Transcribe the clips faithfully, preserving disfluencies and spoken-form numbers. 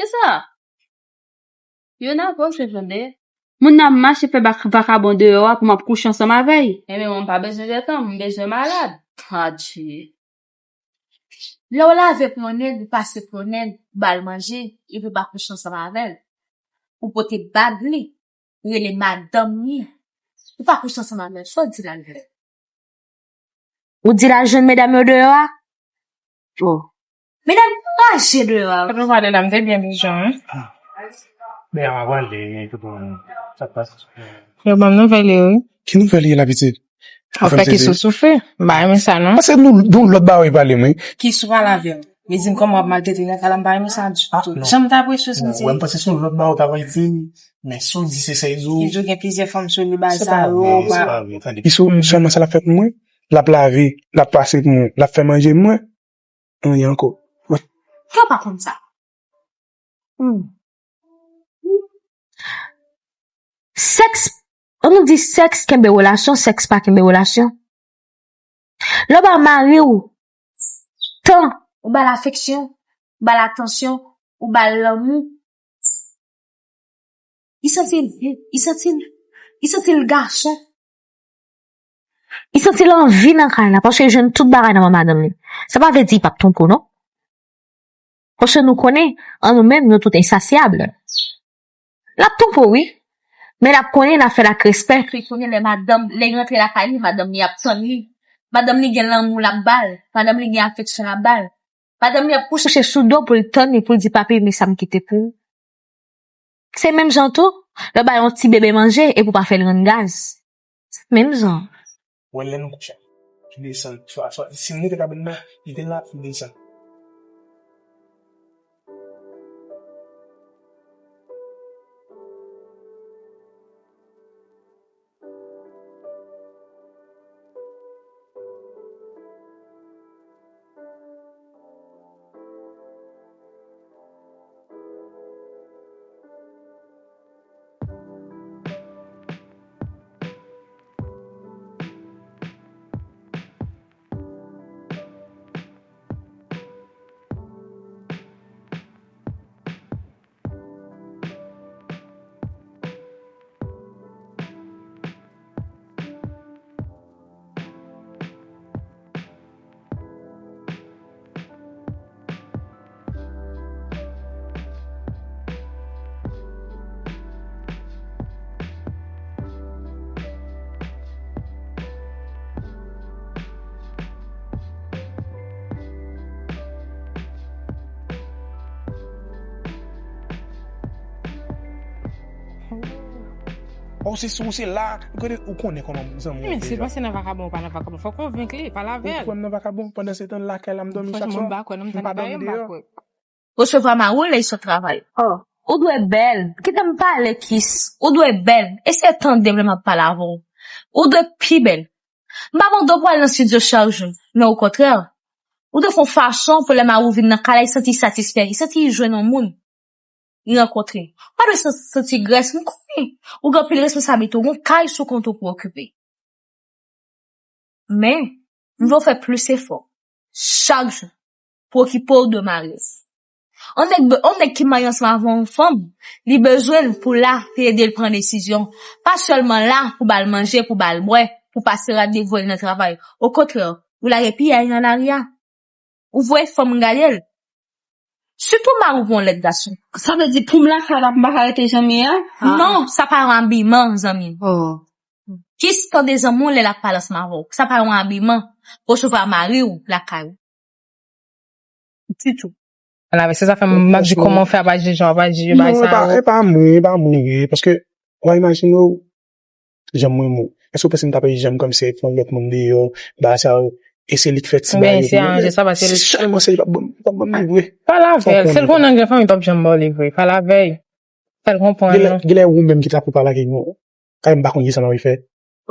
Se sa. Yo nan kò se tande. Moun nan ap mache fè bak- vakabon deyò a pou m ap kouche ansanm avè l. Ebyen, mwen m pa bezwen de tan, m bezwen malad. Adye. Lè w lave pou yon nèg, ou pase pou yon nèg, ou ba l manje, epi w pa kouche ansanm avè l. Ou pote bag li, rele madanm li, ou pa kouche ansanm avè l, sa w di l al fè? Ou di l al jwenn medam yo deyò a? Oh. Medam raje deyò a. Kote w pale la, m te byen bezwen, wi. Ah. Medam ap pale, tout moun. Sa k pase? Yo ban m nouvèl yo, wi. Ki nouvèl ye la, pitit? Anfè ki sou soufri. M pa renmen sa, non. Paske nou, nou lòt bagay pale, wi. Ki sou pale avè m. Li di m kòman w ap maltrete nèg la, m pa renmen sa ditou. Jan m t apresye w, m di. Wè, m panse se yon lòt bagay w ta pral di m, men si w di se sa Izo. Izo gen plizyè fanm sou li, bagay sa yo. Se pa vre, se pa vre, tande. Izo, sèlman sa l ap fè pou mwen, l ap lave, l ap pase pou mwen, l ap fè manje pou mwen. Anyen ankò. Kè w pa konn sa. Hmm. Sèks, an nou di sèks kenbe relasyon, sèks pa kenbe relasyon. Lè w ba mari w tan, ou ba l afeksyon, ou ba l atansyon, ou ba l lanmou, li santi l, li santi l, li santi l gason. Li santi l anvi nan kay la, paske l jwenn tout bagay nan men madanm li. Sa pa vle di li p ap twonpe w, non. Paske nou konnen, an nou menm, nou tout ensasyab. L ap twonpe w, wi. Men l ap konnen l ap fè l ak respè. Epi kounye a lè madanm, lè l rantre lakay li, madanm li ap tann li. Madanm li gen lanmou l ap ba l. Madanm li gen afeksyon l ap ba l. Madanm li ap kouche sou do pou l tann li, pou l di, "Papi, men sa m kite pou ou." Se menm jan tou, lè w ba yon ti bebe manje epi w pa fè l rann gaz. Menm jan. Wè lè nou kouche. Li desann. Swa, swa, si m rete kabann nan, li te la, li desann. Ou se sou, ou se la, ou konnen, ou konnen kòman zanmi. Men si l panse nan vakabon, ou pa nan vakabon, fò w konvenk li, pale avè l. Ou kwè m nan vakabon? Pandan se tan lakay la, m dòmi chak swa. Franchman, m pa kwè, non, m pa dòmi deyò. Resevwa mari w lè l sot travay. Oh, ou dwe bèl. Kite m pale, Kiss. Ou dwe bèl. Eseye tande m lè m ap pale avè w. Ou dwe pi bèl. M pa mande w pou al nan estidyo chak jou, men okontrè, ou dwe fè yon fason pou lè mari w vin nan kay la, li santi l satisfè, li santi li jwenn yon moun. Li rankontre. Ou pa dwe san- santi grès, m konnen. Ou gen anpil responsablite, ou gen yon kay sou kont ou pou okipe. Men, m vle w fè plis efò, chak jou, pou okipe w de mari w. Yon nèg, be- yon nèg ki marye ansanm avè yon fanm, li bezwen l pou la, pou ede l pran desizyon. Pa sèlman la pou ba l manje, pou ba l bwè, pou pase rad li, voye l nan travay. Okontrè, ou lage piyay nan lari a. Ou voye fanm gade l. Sitou mari w pou yon lòt gason. Sa vle di pou m lakay la, m pa ka rete jan m ye a? Non, sa pa yon abiman, zanmi. Oh. Kiss, tande zanmi w lè l ap pale ansanm avè w. Sa pa yon abiman. Resevwa mari w lakay ou. Ditou. Ann avè, se sa fè m ap di kòman w fè ap aji jan w ap aji yo, bagay sa yo. Non, e pa, e pa mwen, e pa mwen li ye. Paske, w a imajine w, jan mwen renmen w. Èske w panse m t ap aji jan m kòmsi fè yon lòt moun deyò, bagay sa yo, e se li k fè ti bagay yo pou mwen? Oubyen se aranje sa, paske se sèlman se li p ap ban m, li p ap ban m li vre. Pale avè l. Si l konnen l gen fanmi, li p ap janm ba w li vre. Pale avè l. Fè l konprann. Genlè, genlè ou menm ki ta pou pale ak li, non. Kay m pa konn kisa m ap fè.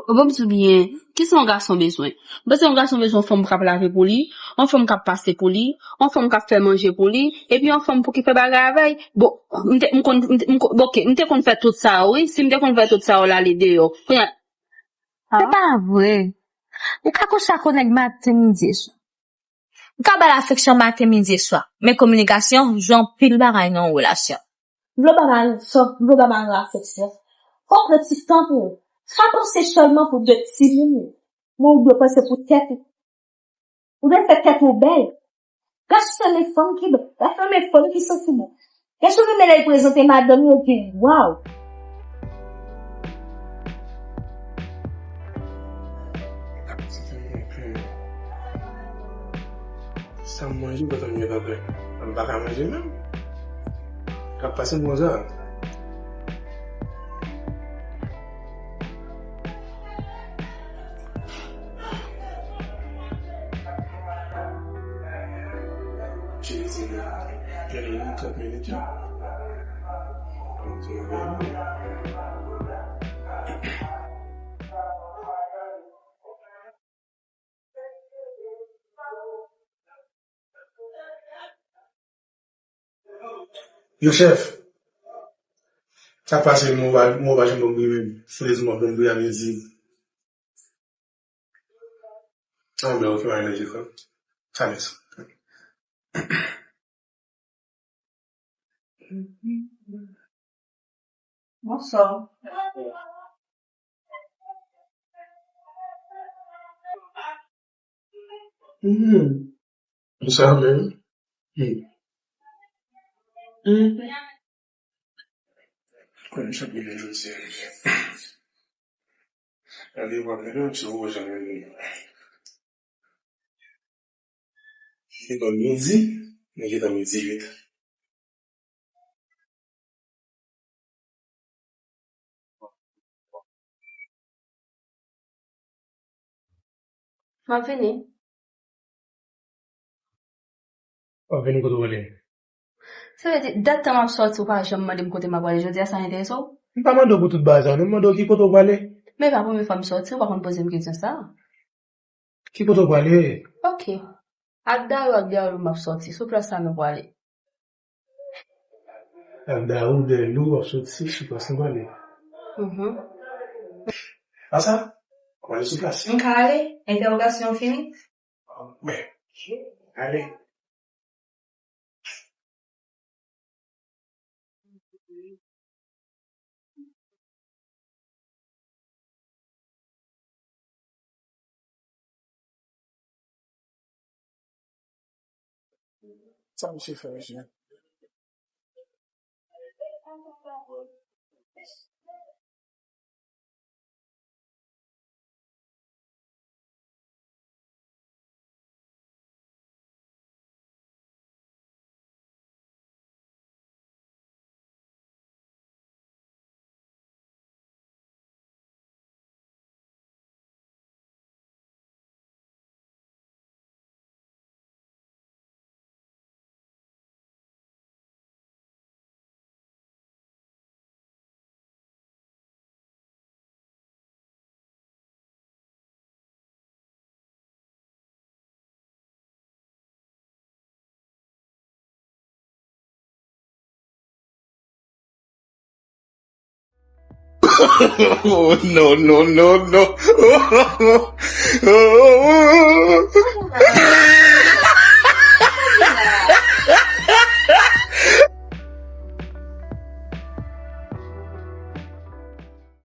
Bon, m di w byen, kisa yon gason bezwen? M panse yon gason bezwen yon fanm k ap lave pou li, yon fanm k ap pase pou li, yon fanm k ap fè manje pou li, epi yon fanm pou ki fè bagay avè l. Bon, m te, m konn, m te, m konn, ok, m te konn fè tout sa yo, wi. Si m te konn fè tout sa yo, l ale deyò. Kounye a, se pa vre. Ou ka kouche ak yon nèg maten, midi e swa. M ka ba l afeksyon maten, midi e swa. Men kominikasyon jwe anpil bagay nan yon relasyon. M vle w ba m, m vle w ba m afeksyon. Fò w pran ti tan pou ou. Pa panse sèlman pou de timoun ou. Men ou dwe panse pou tèt ou. Ou dwe fè tèt ou bèl. Gason renmen fanm ki bèl. Gason renmen fanm ki santi bon. Gason renmen lè l prezante madanm yo di, "Waw." Sa m manje pandan m gen tanpèt? M pa ka manje menm. K ap pase m konsa. Jezi, gade nou trant minit la. Yo, chèf, sa k pase, mwen pa, mwen pa janm ban m bri menm. Sou lezi mwen ban m bri a midi. An, ben, ok, mwen ale jikò. Sa mèsi. Bonswa. Hmm. Bonswa, men. Hmm. Hmm. Konn sa pou mwen jodi a. Gade, w ap gade yon ti woz jan mwen ye. Li ban midi, li gentan midi uit. M ap vini. W ap vini kote w prale? Sa vle di, dat tan m ap sòti, ou pa janm mande m kote m ap prale. Jodi a, sa enterese w? M pa mande w pou tout bagay sa, non, m mande w ki kote w prale. Men e pa premye fwa m sòti, ou pa konn poze m kesyon sa a. Ki kote w prale? Ok. Ak Dayou, ak Dayou m ap sòti. Sou plas la nou prale. Ak Dayou, Dèlou, w ap sòti, sou plas nou prale. Mhm. Asa, w prale sou plas. M ka ale? Entèwogasyon an fini? Men, ale. Sa misye fè, mesye? Oh, no, no, no, no.